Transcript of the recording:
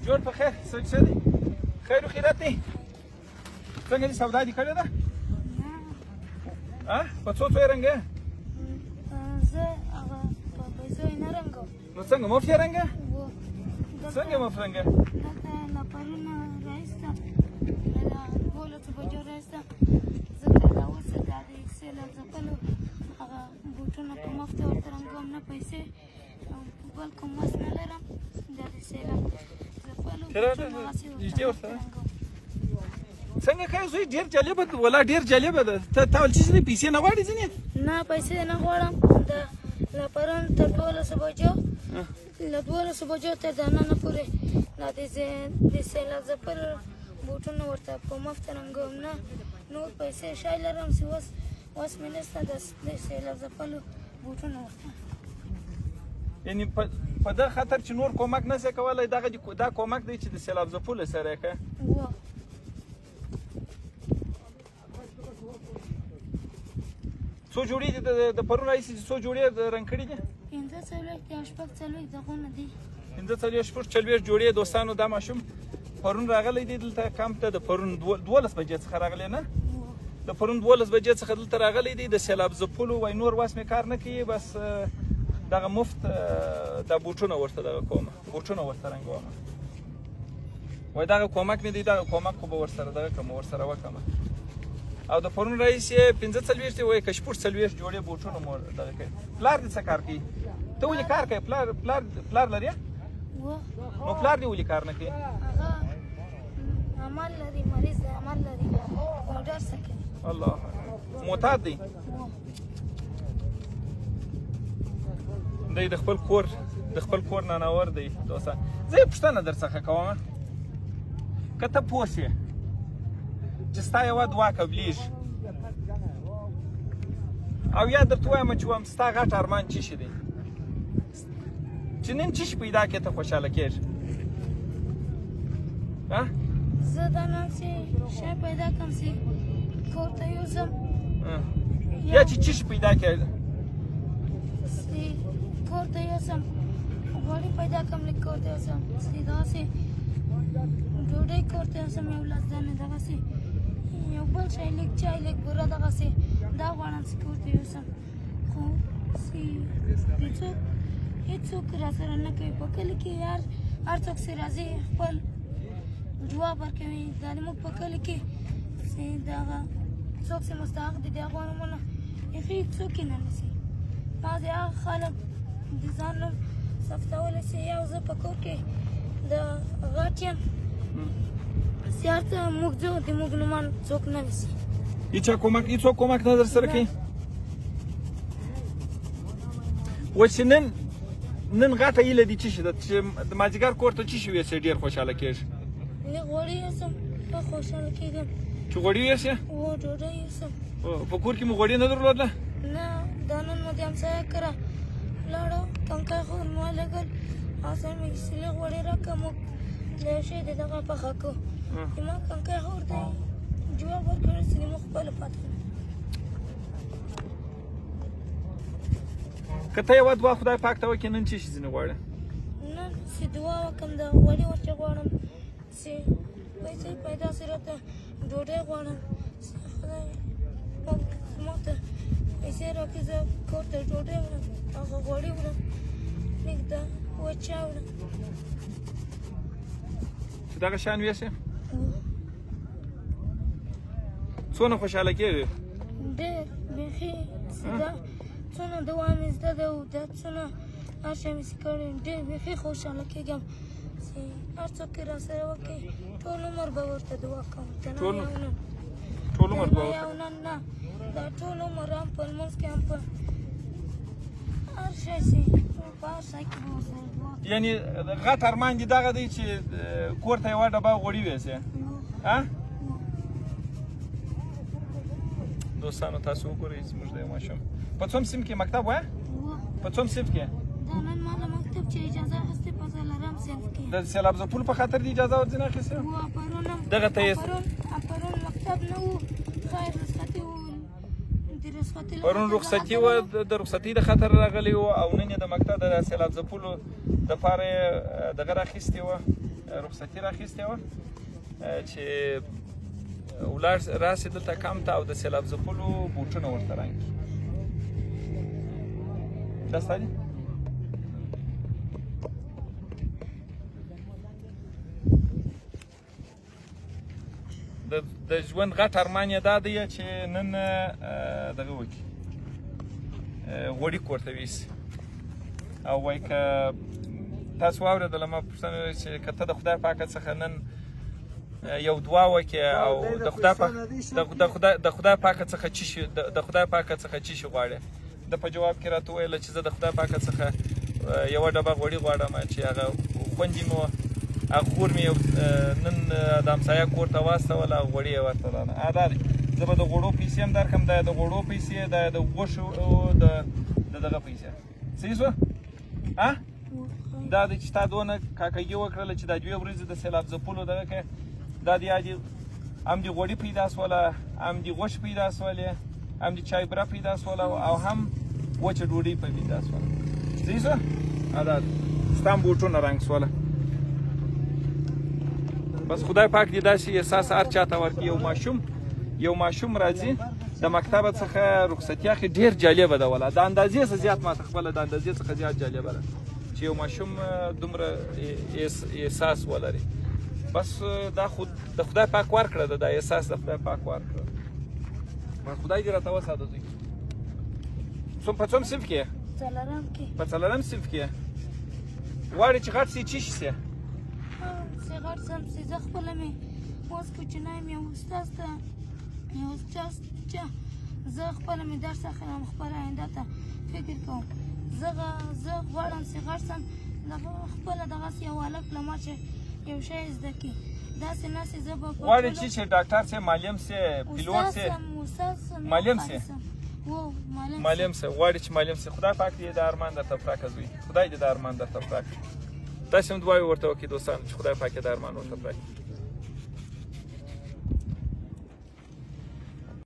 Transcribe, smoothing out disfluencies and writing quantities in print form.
جوړ په خیر، څه دی؟ خیر و خیرات دی؟ څنګه دې سودا دې کړې ده؟ نه. په څو څو یې رنګه؟ زه هغه په پیسو یې نه رنګوم. نو څنګه مفت یې رنګه؟ څنګه مفت رنګه؟ دلته له پرونه راایسته له 12 بجو راایسته، زه تر دا اوسه دا د سیلاب ځپلو هغه بوټونه په مفته ورته رنګوم، نه پیسې بل کوم وس نه لرم. دا د سیلاب ځپلو بوټونه هغسې ورته رنګوم. څنګه کوې زوی؟ ډېر جالبه ده ولا، ډېر جالبه ده. ته ول چې پیسې نه غواړې ځینې؟ نه، پیسې نه غواړم. د له پرون تر 12 بجو، له 12 بجو تر د ننه پورې دا د سیلاب ځپلو بوټونه ورته په مفته رنګوم، نه نور پیسې شی لرم چې وس مې نشته د سیلاب ځپلو بوټونه ورته. یعنی په دغه خاطر چې نور کومک نه شې کولی، دغه دا کومک دی چې د سیلاب ځپلو سره یې ښه. څو جوړې دي د پرون راهیسې؟ څو جوړې رنګ کړي دي؟ 45 یا 46 دغونه دي. 45 46 جوړې. دوستانو دا ماشوم پرون راغلی دی دلته کمپ ته، د پرون 12 بجې څخه راغلی، نه د پرون 12 بجې څخه دلته راغلی دی د سیلاب ځپلو. وایي نور وس مې کار نه کوي، بس دغه مفت دا بوټونه ورته دغه کومه، بوټونه ورته رنګومه. وایي دغه کومک مې دی، دغه کومک خو به ورسره دغه کوم، ورسره وکړم. او د پرون راهیسې 45 دی، وایي که 46 جوړې بوټونه مو دغه کوي. پلار دې څه کار کوي؟ ته ولې کار کوې؟ پلار پلار پلار لرې؟ نو پلار دې ولې کار نه کوي؟ هغه عمل لري، مریض دی، عمل لري، پوډر څه کوي. الله، معتاد دی. دی د خپل کور، د خپل کور ناناور دی. دوستان زه یې پوښتنه در څخه کوم، که ته پوه شې چې ستا یوه دعا قبلېږي، او یا درته ووایم چې وایم ستا غټ ارمان څه شي دی، چې نن څه شي پیدا کړې ته خوشحاله کېږې؟ زه دا نن چې شی پیدا کړم چې کور ته یوسم، یا چې څه شي پیدا کړې چې کور ته یوسم، غوړي پیدا کړم لږ کور ته یوسم، چې دغسې ډوډۍ کور ته یوسم، یو لس دانې دغسې یو بل شی لږ چای لږ بوره دغسې دا غواړم چې کور ته یوسم. خو چې د څوک هېڅوک راسره نه کوي په کلي کې، هر څوک چې راځي خپل جواب ورکوي. دا موږ په کلي کې چې دغه څوک چې مستحق دي د هغو نومونه بیخي څوک یې نه نیسي. ما د هغه خلک د ځان نوم ثبتولی چې یو زه په کور کې د غټ یم، چې هر څه موږ ځو د موږ نومان څوک نه نیسي. هیچا کومک، هیڅوک کومک نه در سره کوي؟ و چې نن نن غټه هیله دي څه شي ده چې د مازدیګر کور ته څه شي ویسې ډېر خوشحاله کېږي؟ لږ غوړي یوسم ښه خوشحاله کېږم. چې غوړي یوسې؟ هو، ډوډۍ یوسم. په کور کې مو غوړي نه درلودله؟ نه، دا نن مو د همسایه کره لاړو، کمکی خور مو ولګل، هغه مې چې لږ غوړي راکړه، موږ د یو شی د دغه پخه کړو. زما کمکی خور دی جواب ورکړ چې موږ خپله پاته. که ته یوه دعا خدای پاک ته وکړې، نن څه شي ځینې غواړې؟ نن چې دعا وکړم د غوړي ورته غواړم چې پیسې پیدا شي راته، ډوډۍ غواړم چې خدای پاک ما ته پیسې راکړي، زه کور ته ډوډۍ وړم، هغه غوړي وړم، لږ د وچه وړم. چې دغه شیان ویسې؟ څونه خوشحاله کېږې؟ ډېر، بیخي. دا څونه دعا مې زده ده او دا څونه هر شی مې چې کړی، ډېر بیخي خوشحاله کېږم چې هر څوک یې راسره وکړي، ټول عمر به ورته دعا کوم. ټول عمر دعا یو نن نه، دا ټول عمر هم په لمونځ کې هم په هر شی چې په هر شی کې به ورسره دعا کوم. یعنی غټ ارمان دې دغه دی چې کور ته یوه ډبه غوړي ویسې؟ دوستانو تاسو وګورئ زموږ د یو ماشوم په څوم صنف کې مکتب وایه؟ په څوم صنف کې؟ دا نن ما له مکتب چې اجازه اخیستې په څلورم صنف کې. د سیلاب ځپلو په خاطر دې اجازه ورځینې اخیستې؟ هو، پرون دغه ته یې پرون مکتب نه و، خیر رخصتي و، د رخصتي پرون رخصتي وه، د رخصتۍ د خاطر راغلی و، او نن یې د مکتب د سیلاب ځپلو دپاره یې دغه راخیستې وه، رخصتي راخیستې وه چې ولاړ راسي دلته کمپ ته او د سیلاب ځپلو بوټونه ورته رنګ کړي. دا ستا دي؟ د ژوند غټ ارمان یې دا دی چې نن دغه وکړي، غوړي کور ته ویسي. او وایي که تاسو واورېدله، ما پوښتنه چې که ته د خدای پاکه څخه نن یو دعا وکړې او د خدای پاک د خدای پاکه څخه چی شي د خدای پاکه څخه چی شي غواړې، د په جواب کې راته وویل چې زه د خدای پاکه څخه یوه ډبه غوړي غواړم چې هغه خوندې مې هغه خور مې نن د همسایه کور ته واستوله، هغه غوړي یې ورته رانه. دا دی، زه به د غوړو پیسې هم درکړم، دا د غوړو پیسې، دا د غوښو د دغه پیسې. صحیح شوه؟ دا دی چې تا دونه کاکګي وکړله چې دا دوې ورځې د سیلاب ځپلو دغه که دا دی هم دې غوړي پیدا سوله، هم دې غوښې پیدا سولې، هم دې چای بره پیدا سوله او هم وچه ډوډۍ پیدا سوله. صحیح شوه؟ دا دی ستا هم بوټونه رنګ سوله. بس خدای پاک دې داسې احساس هر چا ته ورکړي. یو ماشوم راځي د مکتبه څخه رخصتي اخلي، ډېر جالبه ده ولا د اندازې څخه زیات، ماته خپله د اندازې څخه زیات جالبه ده چې یو ماشوم دومره احساس ولري. بس دا خو د خدای پاک ورکړه ده، دا احساس د خدای پاک ورکړه. بس خدای دې راته وساته. زوی په څوم صنف کې؟ څلورم کې. په څلورم صنف کې غواړې چې غټ سي چی شي؟ چې غټ سم چې زه خپله مې اوس کوچنی یم، یو استاد ته یو چې زه خپله مې درس اخلم، خپله آینده ته فکر کوم. زه غواړم چې غټ سم، خپله دغسې یو هلک له ما چې یو شی زده کړي، داسې نه چې زه به غواړې چې ډاکټر سي، معلم سي، پیلوټ سي؟ معلم سي؟ معلم سي. غواړي چې معلم سي. خدای پاک دې دا ارمان درته پوره کړي زوی، خدای دې دا ارمان درته پوره کړي. تاسې هم دعاوې ورته وکړئ دوستانو چې خدای پاک یې دا ارمان ورته پوره کړي.